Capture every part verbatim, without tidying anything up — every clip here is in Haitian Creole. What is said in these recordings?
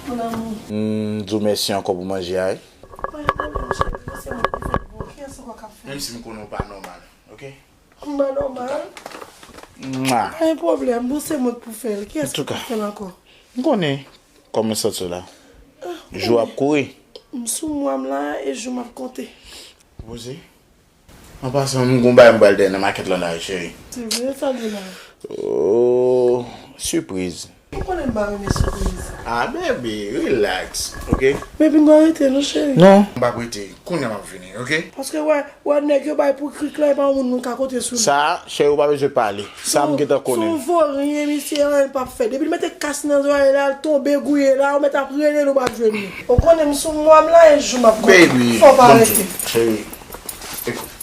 Mon amour. M di w mèsi ankò pou manje a, wi. Pa gen pwoblèm, cheri. Se mwen ki fè l pou ou. Kiyès ankò k ap fè l? Menm si m konnen w pa nòmal, oke? M pa nòmal. Mwa. Pa gen pwoblèm, bon, se mwen k pou fè l. Kiyès ki pou fè l ankò? M konnen kòman m santi w la. Jou ap kouri. M sou mwa m la e jou m ap konte. Poze. An pasan, m gon bagay m pral dèyè nan makèt lan la, cheri. Se vre, sa l ye la? Oh, sipriz. Ou konnen m pa renmen sipriz. Ah, baby, relax, oke? Baby, m pa rete non, cheri. Non. M p ap rete. Kounye a m ap vini, oke? Paske wè, wè nèg yo bay pou Krik la, e pa yon moun moun ka konte sou li. Sa, cheri, ou pa bezwen pale. Sa m gentan konnen. Se yon voryen, misye, anyen l p ap fè. Depi l mete kas nan zòrèy la, l tonbe gouye la, ou mèt ap rele l, ou p ap jwenn li. Ou konnen m sou mwa m la, e jou m ap konte. Baby, fò w pa rete. Cheri, ekout.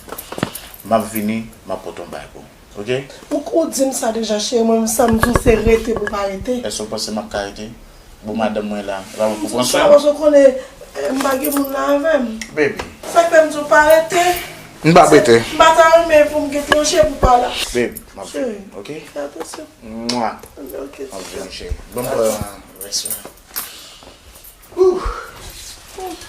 M ap vini, m ap pote yon bagay pou ou. Oke? Ou, ou di m sa deja, cheri, mwen menm sa m di w se rete pou pa rete. Èske w panse m ap ka rete? Bon, madanm mwen la, la pou pran swen. Sa paske w konnen, eh, m pa gen moun la avè m. Baby. Sa k fè m di w pa rete. M p ap rete. M pa ta renmen pou m gen plonje pou pa la. Baby, m ap vini, oke? Fè atansyon. Mwa. Ok, m ap vini, cheri. Bon, m pran rès la. Ouh.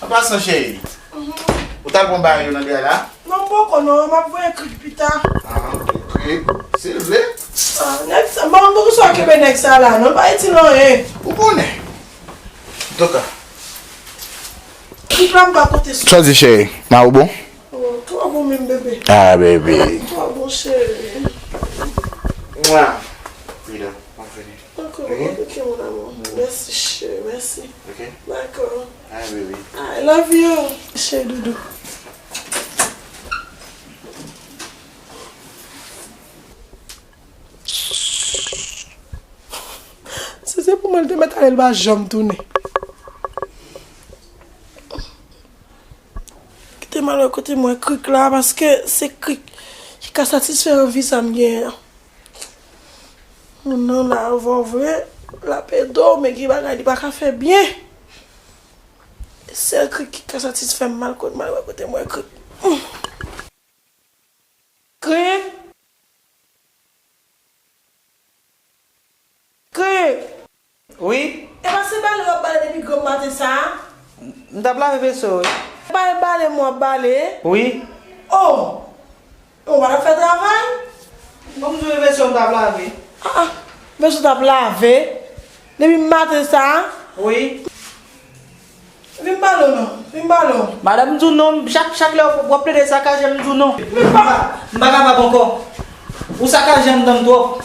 An pasan, cheri, ou t al pran bagay yo nan dèyè la? Non, m poko non, m ap voye Krik pita. Ah, Krik, si l vle. Ah, nèg sa, m pa konn poukisa w kenbe nèg sa la, non, l pa itil anyen. Ou konnen. Antouka. Krik la, m pa konte sou. Sa di, cheri? Ma ou bon? Oh, twò bon menm, bebe. Ah, baby. Twò bon, cheri. Mwa. Frida, m ap vini. Dakò, ok, mon amour. Mèsi, cheri, mèsi. Ok. Dakò. Ay, baby. I love you. Cheri doudou. Si se pou mwen, l te mèt ale, l pa janm tounen. Kite m al wè kote m wè Krik la, paske se Krik ki ka satisfè anvi sa m genyen an. Moun nan la avè w vre, l ap ede w, men gen bagay li pa ka fè byen. Sèl Krik ki ka satisfè m, m al kote, m al wè kote m wè Krik. Krik! Krik! Wi? E pa se bale w ap bale depi granm maten sa a? M t ap lave veso, wi. E pa e bale m w ap bale? Wi. Oh! Ou pa t ap fè travay? Bon, m di w e veso m t ap lave. Ah, ah. Veso w t ap lave? Depi maten sa a? Wi. Vin pale w non. Vin pale w. Madanm, m di w non, chak, chak lè w ap plede sakaje m, m di w non. M pa, m pa kapab ankò. Ou sakaje m, m tann twòp.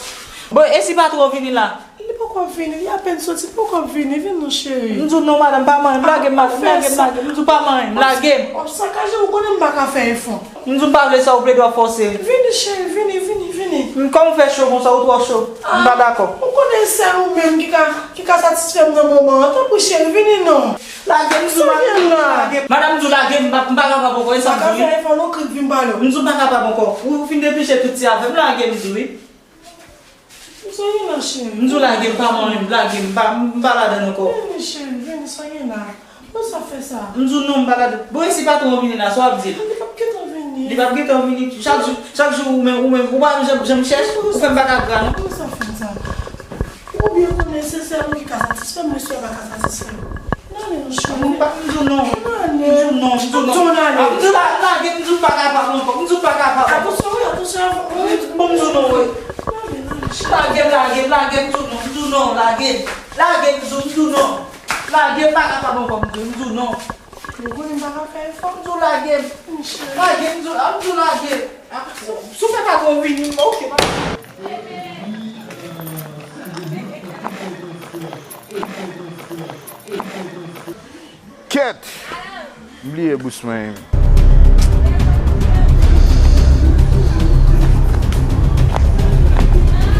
Bon, e si patwon vini la? Li poko vini, li apèn soti, li poko vini, vin non cheri. M di w non, madanm, pa manyen m, lage m, madanm, lage m, lage m, m di w pa manyen m, lage m. W ap sakaje, ou konnen m pa ka fè efò. M di w m pa vle sa, ou plede w ap fòse. Vini cheri, vini, vini, vini. Kòman w fè cho konsa, ou twò cho. M pa dakò. Ou konnen sèl ou menm ki ka, ki ka satisfè m nan moman an. Tanpri cheri, vini non. Lage m, m di w lage m. Madanm, m di w lage m, m pa, m pa kapab ankò, e sa m di w wi. Pa ka fè efò non, Krik, vin pale w. M di w m pa kapab ankò. Ou, ou fin depliche tout ti afè m, lage m, m di w wi. Sa gen la, cheri? M di w lage m, pa manyen m, lage m, m pa, m pa ladann ankò. Vini, cheri, vini, sa gen la? Bon, sa fè sa? M di w non, m pa ladann. Bon, e si patwon an vini la, sa w ap di l? Li p ap gentan vini. Li p ap gentan vini. Chak jou, chak jou, ou menm, ou menm, ou pa janm, janm chèche, ou fè m pa ka gra, non. Bon, sa fè sa? Ou byen konnen se sèl ou ki ka satisfè m, mesye a pa ka satisfè m. N ale non, cheri. M pa, m di w non. M di w non, m di w non. M di w la, m di w lage m, m di w m pa kapab ankò. M di w m pa kapab ankò. Atansyon wi, atansyon. Bon, m di w non wi. Lage m, lage m, lage m, m di w non, m di w non, lage m. Lage m, m di w, m di w non. Lage m, m pa kapab ankò, m di w, m di w non. Ou konnen m pa ka fè efò. M di w lage m. Lage m, m di w, a, m di w lage m. A, si w fè patwon vini, m, oke, pa. Kèt! M bliye bous mwen.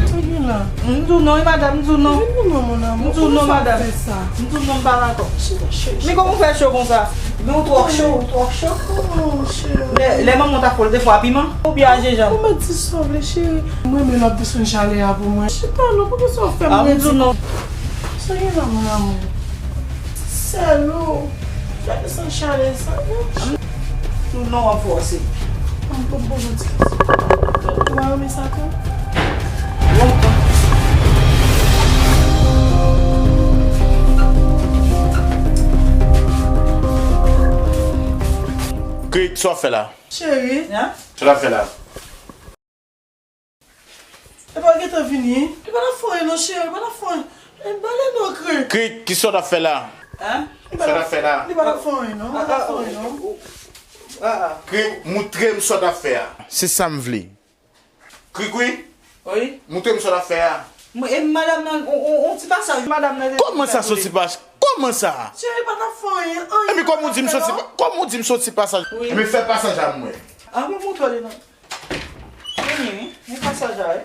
Sa gen la? M di w non wi, madanm, m di w non. Vin non, mon amour. M di w non, madanm. Kòman sa fè sa? M di w non, m pa dakò. Chita, cheri. Men kòman w fè cho konsa? Men ou twò cho, ou twò cho. Oh, cheri. Lè, lè manman w ta fè w, l te fè w a piman? Oubyen a jenjanm? Ou mèt di sa w vle, cheri. M renmen lè w ap desann chalè a pou mwen. Chita non, poukisa w fè m redi? Ah, m di w non. Sa gen la, mon amour? Sèl ou. Fè desann chalè sa, non? Tou non w ap fòse. An, bon, bon, bon, ti. Ou pa renmen sa tou? Lontan. Sa w ap fè la? Cheri. Sa w ap fè la? E pa gentan vini. Li pa t ap fè anyen non, cheri, li pa t ap fè anyen. E bale non, Krik. Krik, ki sa w t ap fè la? Hein? Sa w t ap fè la? Li pa t ap fè anyen non, li pa t ap fè anyen non. Krik, moutre m sa w t ap fè a. Se sa m vle. Krik, wi. Wi. Moutre m sa w t ap fè a. Mwen, e madanm nan, on, on, on ti pasaj, madanm nan te... Kòman sa, se on ti pasaj? Kòman sa? Cheri, pa t ap fè anyen, anyen. Epi kòman w di m se on ti pa-, kòman w di m se on ti pasaj? Wi. Epi fè pasaj a mwen. An, mwen moutre li non. Vini, wi. Men pasaj a, wi.